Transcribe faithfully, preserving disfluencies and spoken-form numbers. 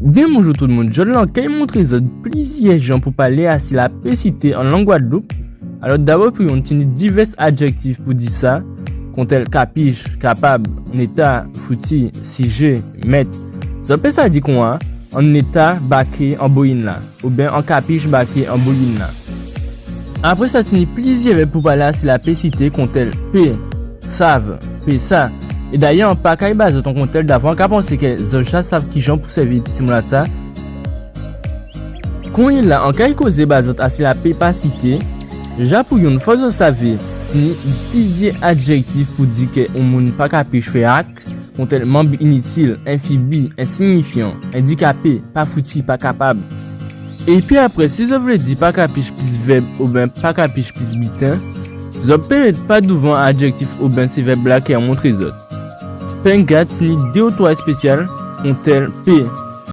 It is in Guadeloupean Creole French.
Byen bonjou tout moun, jòdla an kay montré zòt plizyè jan pou palé asi lapésité an lang Gwadloup. Alò dabò pou yonn, tini divès adjèktif pou di sa, kontèl kapich, kapab, an éta, fouti, sijé, mèt. Zòt pé sa di konsa, an éta baké an boyin-la, oben an kapich baké an boyin-la. Apré sa, tini plizyè vèb pou palé asi lapésité, kontèl pé, sav, pé sa. É dayè an pa kay ba zòt an kontèl davwa, an ka pansé kè zòt ja sav kijan pou sèvi ti mo-lasa. Konyéla an kay kozé ba zòt asi lapépasité. Ja pou yonn, fò zòt savé, tini plizyè adjèktif pou di kè on moun pa kapich fè ak, kontèl manb initil, enfibi, ensignifyan, endikapé, pa fouti, pa kapab. Épi apré, si zòt vlé di pa kapich plis vèb oben pa kapich plis biten, zòt pé mèt pa douvan adjèktif oben sé vèb-la kè an montré zòt. Penga tini dé ou twa èspésyal, kontèl pé,